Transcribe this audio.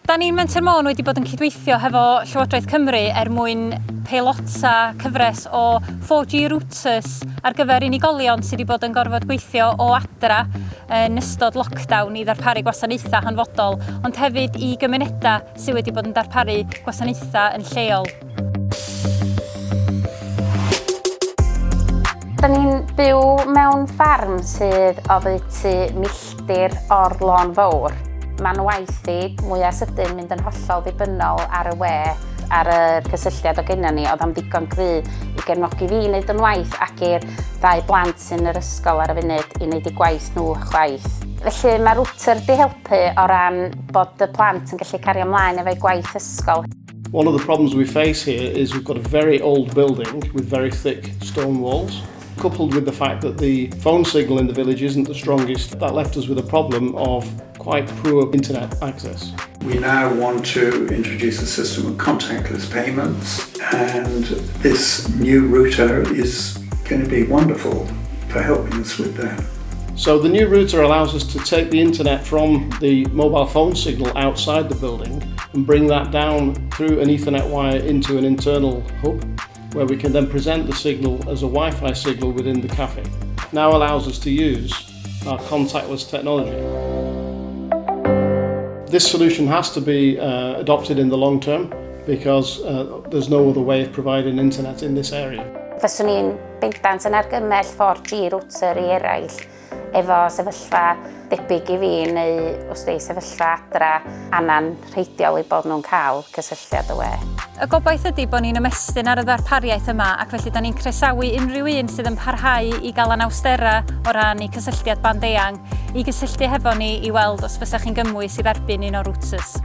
Da ni'n Menter Môn wedi bod yn cydweithio hefo Llywodraeth Cymru er mwyn peilota cyfres o 4G routers ar gyfer unigolion sydd wedi bod yn gorfod gweithio o adra yn ystod lockdown i ddarparu gwasanaethau hanfodol, ond hefyd i gymunedau sydd wedi bod yn darparu gwasanaethau yn lleol. Da ni'n byw mewn ffarm sydd oddeutu milltir o'r lôn fowr. Mae'n waith i mwya sydyn mynd yn hollol ddibynnol ar y we, ar y cysylltiad o genna ni, oedd am ddigon gry i gefnogi fi i wneud yn waith ac i'r ddau blant sy'n yr ysgol ar y funud i wneud eu gwaith nhw chwaith. Felly mae router di helpu o ran bod y plant yn gallu cario ymlaen efo'u gwaith ysgol. One of the problems we face here is we've got a very old building with very thick stone walls, coupled with the fact that the phone signal in the village isn't the strongest, that left us with a problem of quite poor internet access. We now want to introduce a system of contactless payments and this new router is going to be wonderful for helping us with that. So the new router allows us to take the internet from the mobile phone signal outside the building and bring that down through an Ethernet wire into an internal hub where we can then present the signal as a Wi-Fi signal within the cafe. Now allows us to use our contactless technology. This solution has to be uh, adopted in the long term because uh, there's no other way of providing internet in this area. Fyswn i'n bendant yn argymell 4G router i eraill efo sefyllfa debyg i fi neu os di sefyllfa adra ananrheidiol i bod nhw'n cael cysylltiad y we. Y gobaith ydy bod ni'n ymestyn ar y ddarpariaeth yma ac felly da ni'n croesawu unrhyw un sydd yn parhau i gael anawsterau o ran eu cysylltiad band eang i gysylltu hefo ni i weld os fysa chi'n gymwys i dderbyn un o'r routers.